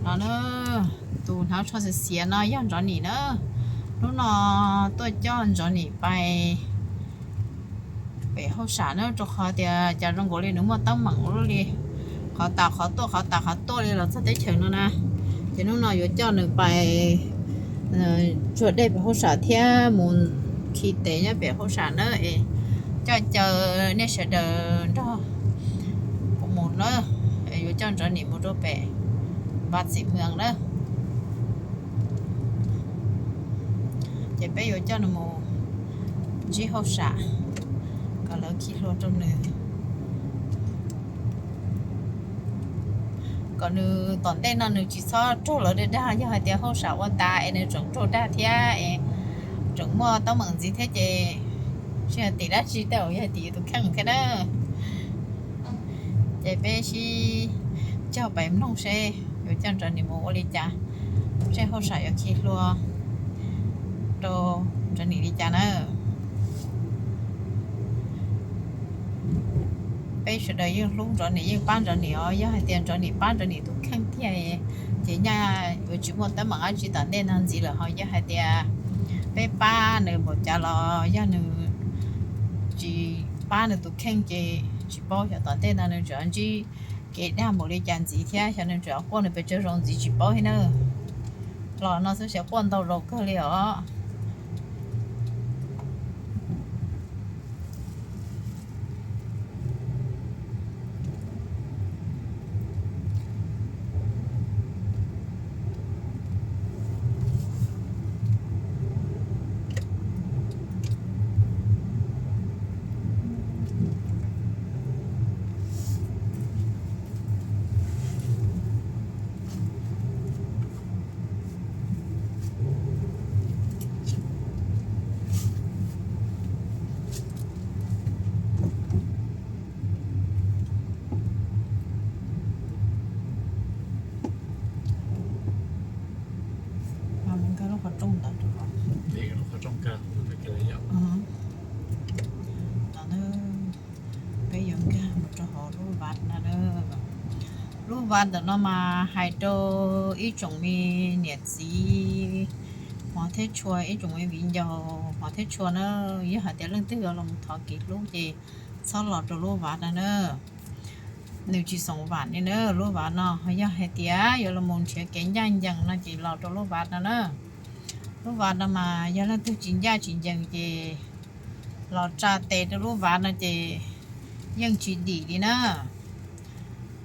No na, tus hnav tsho xiav xiav no yog Ntsov Nim na. Hnub no tuaj coj Ntsov Nim pais pem hauj sam na, rau qhov tias cas zoo nkaus li nws muaj teeb meem ua luaj li, qhov tas qhov tuaj qhov tas qhov tuaj li los txog teb chaws no na. Ces hnub no yuav coj nws pais tsuag dej pem hauj sam thiab mus khi tes nyob pem hauj sam na es coj caw nej sawv daws nrog kuv mus na. Yuav coj Ntsov Nim mus rau pem Vaj Xim Mws na. Ces peb yuav coj nws mus ntsib hauj sam kom lawv khi hlua rau nws, kom nws tom ntej no nws tsis txhob raug lawv dag dag. Yog hais tias hauj sam ua tas es nws tseem raug dag thiab es tseem muaj teeb meem ntxiv thiab ces tsis hais tim dab tsi tej zaum yog hais tim yus tus kheej thiab na. Ces peb sib cog pais mloog seb yuav coj Ntsov Nim mus ua li cas, seb hauj sam yuav khi hlua rau Ntsov Nim li cas na. Peb sawv daws yeej hlub Ntsov Nim yeej pab Ntsov Nim os. Yog hais tias Ntsov Nim pab Ntsov Nim tus kheej tiag ces nyaj yuav tsis muaj teeb meem dab tsi tom ntej no ntxiv lawm. Ho yog hais tias peb pab nws npaum cas los yog nws tsis pab nws tus kheej ces tsis paub xyov tom ntej no nws tseem ntsib kev dag npaum li cas ntxiv thiab xyov nws tseem quaj nws pes tsawg zaus ntxiv tsis paub thiab na. Los no xwb xyov quaj ntau zaus kawg li os. Nkag lub qhov rooj ntawd. Peb yuav nkag mus rau hauv lub vaj no. Lub vaj ntawm no mas hais rau ib tsoom me niam txiv hmov thiab tshua, ib tsoom me viv ncaus hmov thiab tshua na. Yog hais tias leej twg yuav los thov kev hlub ces txhob los rau lub vaj no na. Nws tsis xoom vam li na lub vaj no. Yog hais tias yuav los mus nrhiav kev ncaj ncees no ces los rau lub vaj no na. Lub vaj no mas yog leej twg tsis ncaj tsis ncees ces los tsa tes rau lub vaj no ces yeej tsis dim li na.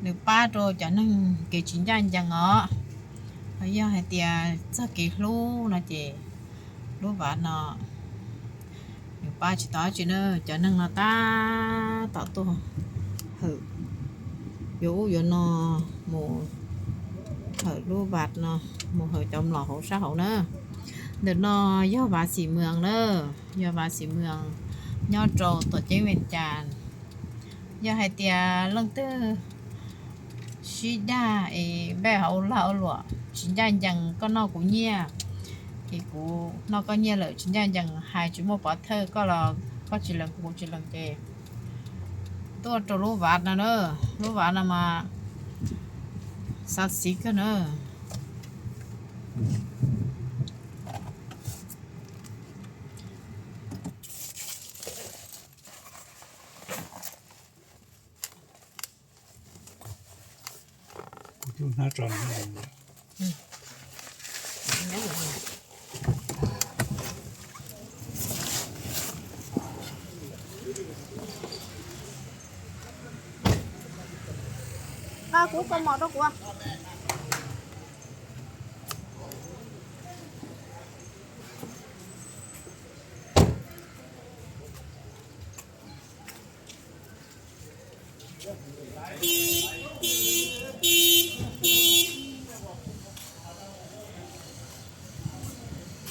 Nws pab rau cov neeg kev tsis ncaj ncees os. Yog hais tias txog kev hlub no ces lub vaj no nws pab tsis tau dab tsi na. Cov neeg no tab tom tuaj hawm yuav ub yuav no mus hawm lub vaj no, mus hawm cov mlom hauv sab hauv na. Ntawm no yog Vaj Xim Mws na, yog Vaj Xim Mws nyob rau tuam ceeb Vees Cas. Yog hais tias leej twg sib dag es npaj hauv ua lag ua luam tsis ncaj ncees, koj noj kuv nyiaj ces kuv noj koj nyiaj lawm tsis ncaj ncees, hais tsis muaj pov thawj, koj los koj tsis lees kuv tsis lees ces tuaj rau lub vaj no na. Lub vaj no mas xav xiv kawg na. Kuv koj mos rau kuv.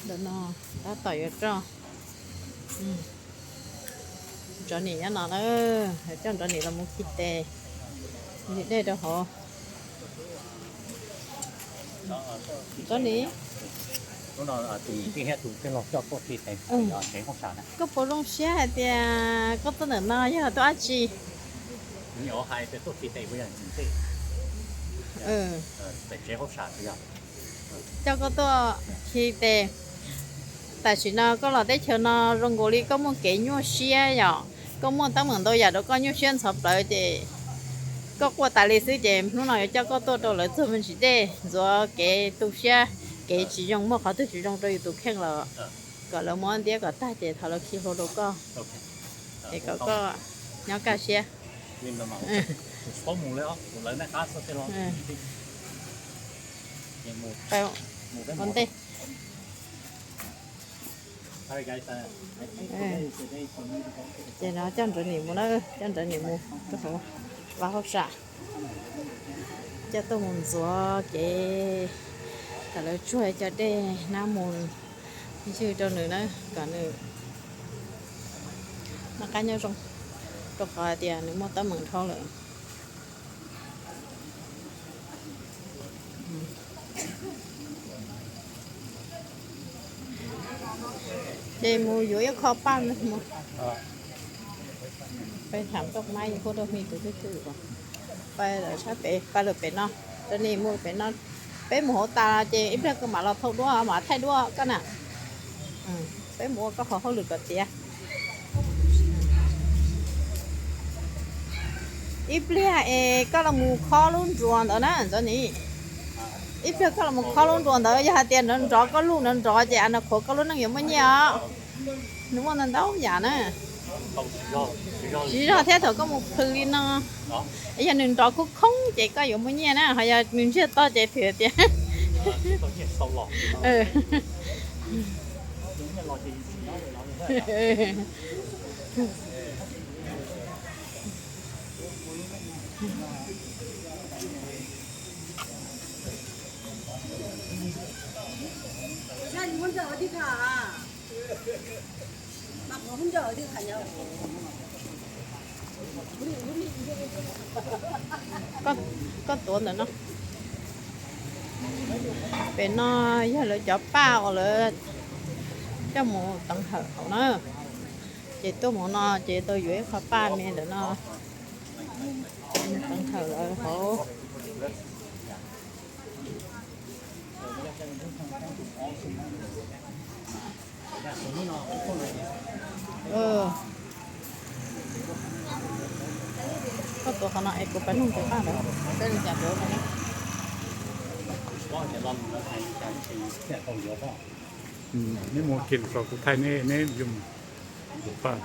Ntawm no tab tom yuav roj. Ntsov Nim nyob no na, coj Ntsov Nim los mus khi tes, khi dej rau hauv. Ntsov Nim, koj puas zoo siab hais tias koj tuaj ntawm no yog tuaj dab tsi? Coj koj tuaj khi tes. Tam sim no koj los teb chaws no zoo nkaus li koj muaj kev nyuaj siab yom, koj muaj teeb meem ntau yam rau koj nyuaj siab ntxhov plawv ces koj quaj tas li xwb ces hnub no yuav coj koj tuaj rau lawv txog me ntsis dej ntxuav kev tu siab, kev tsis zoo, muaj qhov twg tsis zoo rau yus tus kheej los kom lawv muab ntiab kom tag ces thov lawv khi hlua rau koj es kom koj nyob kaj siab. Ua ntej. Ces no coj Nrawv Nim mus na, coj Nrawv Nim mus rau hauv vaj hauj sam, coj tuaj mus ntxuav kev kom lawv tsuag cov dej nab mus ywg rau nws na, kom nws noj qab nyob zoo, rau qhov hais tias nws muaj teeb meem dhau lawm. Ces mus yuav ib qho paj mus, peb tham toj mab hu rau me tus twj twg, paj lawm sab pem, paj lawm pem no, Nrawv Nim mus pem no, peb mus hauv tas ces ib pliag koj mam los thau duab mam thaij duab koj na. Peb mus ua koj qhov hauj lwm kom tiav. Ib pliag es koj los mus khob lub nruas ntawd na Nrawv Nim. Ib pliag koj los mus khob lub nruas ntawd, yog hais tias nrov nrov koj lub nrov nrov ces a no qhuav koj lub neej yuav muaj nyiaj os. Nws muaj ntau ntau yam na. Siv zog thiab thaum koj mus plhws li no, yog nws nrov khoob khoob ces koj yuav muaj nyiaj na, ho yog nws ntsiag to ces thwm tias Koj tuav ntawm no. Pem no yog lawv cov paj uas lawv coj mus teev hawm hauv na. Ces tuaj mus no ces tau yuav ib qho paj me ntawm no teev hawm lawv hauv. Koj tuav qhov no es kuv pab nug cov paj ntawd seb li cas tuav. Neb mus kiag lus tso kuv thaij neb, neb yuav mus paj.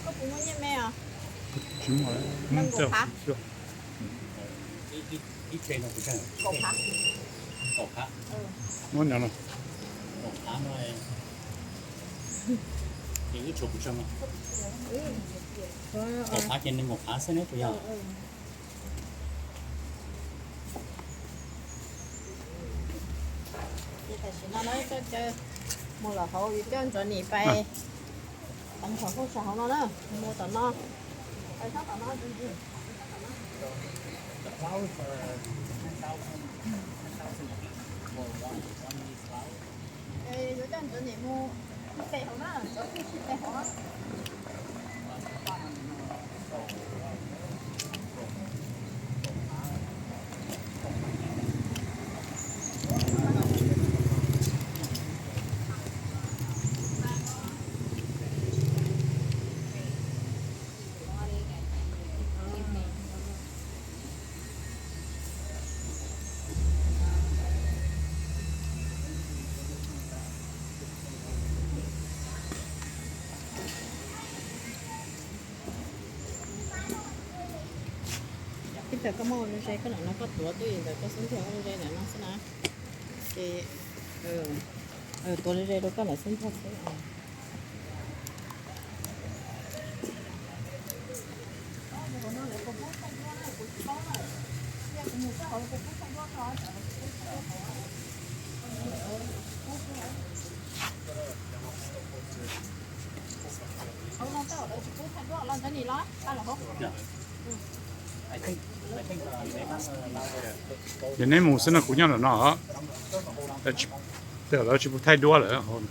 Koj puas muaj nyiaj me os? Tsis muaj, nkaum phav. Nkaum phav. Muab nyob no. Nkaum phav ces nws nkaum phav xwb ne puas yog? Ces tam sim no na coj caw mus lawm hauv, yuav coj Nrawv Nim pais teev hawm hauj sam hauv no na, mus tom no, pais sab tom no. Yuav coj Nrawv Nim mus ib pem hauv na, cov twj ib pem hauv. Koj muab ua ze ze, koj lam no koj tuav twj ywm ntawm koj xub ntiag ua ze ze ntawm no xwb na. Ces tuav ze ze rau koj lam xub ntiag xwb. Ces neb mus xwb no, kuv nyob ntawm no. Lawv tsis pub thaij duab lawm.